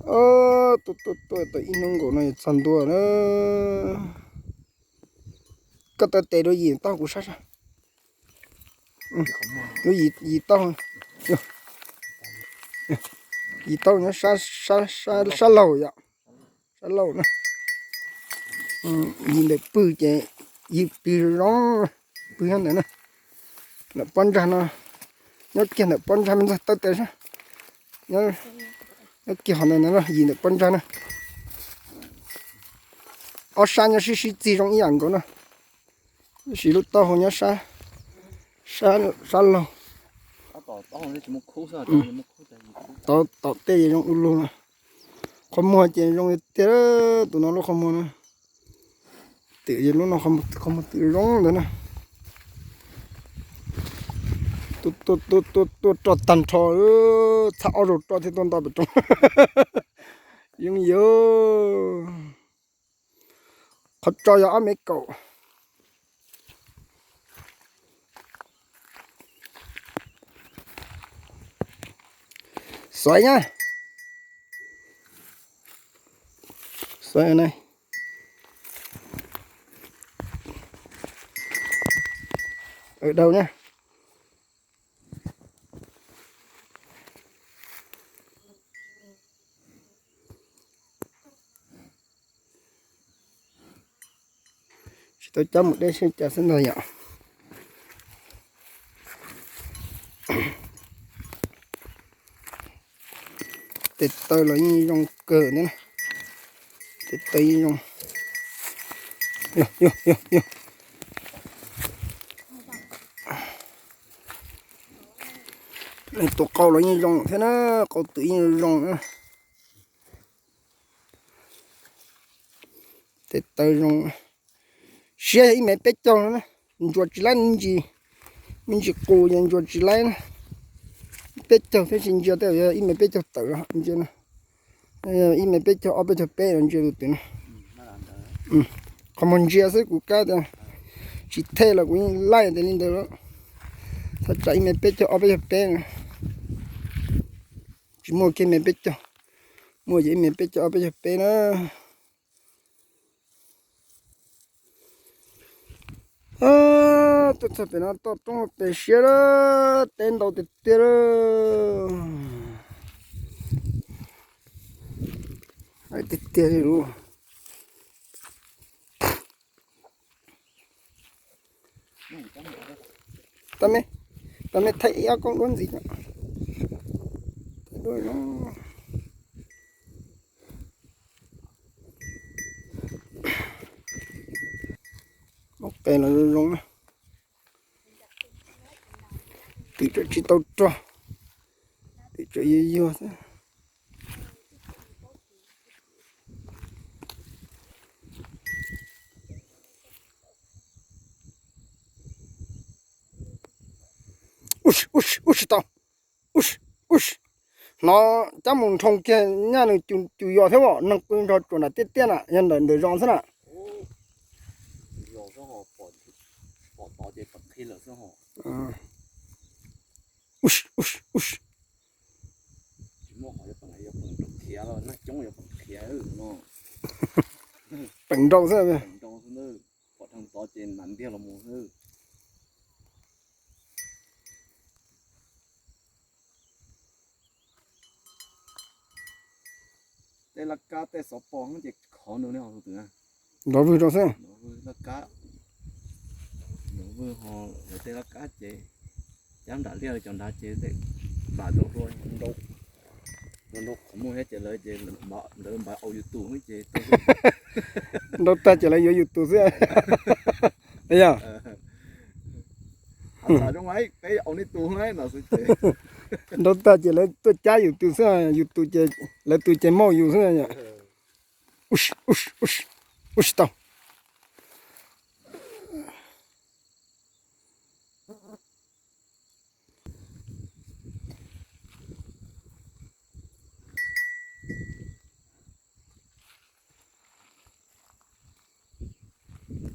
Tuaj tuaj tuaj tau ib hnub nkaus no yuav txog ntua na. Koj taw tes rau yim taub hau kuv sab sab. Lub yim, yim taub hau, yim taub hau nyob sab, sab, sab, sab laug yom, sab laug na. Yim ntawm pw ces yim pw zoo, pw nyob ntawm na, ntawm pob ntsag no, nyob kiag ntawm pob ntsag me ntxog taw tes sab, nyob kiag hov ntawm no, yim ntawm pob ntsag na. Ob sab nyob sib sib txig zoo ib yam nkaus na, tab sis lub taub hau nyob sab, sab laug. Tom tej zoo ua luaj no. Qhov muag ces zoo tiag, tus no lub qhov muag no. Twm yog lub no, qhov muag twm zoo ntawd na. Tuaj, tuaj, tuaj, tuaj roj tag nrho, txhab ob zaug roj thiaj tuaj nto pem roob. Yooj yim. Qhov tso yog ob mev kaum. Xaiv na. Xaiv na. Dau na. Tsis tau cab mus deb seb cas xwb ntag yom. Tes taw los yeej zoo kawg thiab na. Tes taw yeej zoo. Yog, yog, yog, yog. Tus qau los yeej zoo thiab na, qau twm yeej zoo na. Tes taw zoo. Siab yog ib mev peb caug no na, ntsuas tsis laib me ntsis, me ntsis qus ces ntsuas tsis laib na. Peb caug thiab tsis ntsia tej zaum yog ib mev peb caug tawm ntsia no. Ib mev peb caug ob peb caug peb no ntsia tus twm no. Qhov muag ntsia xwb kuv kab tias tsis thej los kuv yeej laij tias li ntawd. Thaj tsam ib mev peb caug ob peb caug peb no. Tsis muaj kiag ib mev peb caug, muaj ces ib mev peb caug ob peb caug peb na. Tuaj txog pem no toj roob pem siab, teb ntau tiag tiag. Tiag tiag li lub. Tau me, tau me thaij ib ob koob duab ntxiv. Muab qe los zoo zoo na. Twm tseem tsis tau rog, twm tseem yuag yuag xwb. Ub, ub, ub, tsis tau. Ub, ub, hnov cab mus nrhoo kiag nyaj nws cus yos thiab os, neeg qw nrog tsuas nram tiaj tiaj na, yog ntawm ntawm zos xwb na. Peem nrau xwb. Tej laj kab tej xov pos ces khov nws li ho tus twg. Nrov vwg rau xwb. Laj kab, nrov vwg ho lawv tej laj kab ces cab nram liaj cov nrad ces npam rau hlua, nrau qhov muag thiab ces lawv ces lawv npam au YouTube ces nrau tag ces lawv yuav YouTube xwb. Yog, nrau tag ces lawv tuaj cab YouTube xwb, YouTube ces lawv tus ces mauj yus xwb. Ub, ub, ub, tsis tau.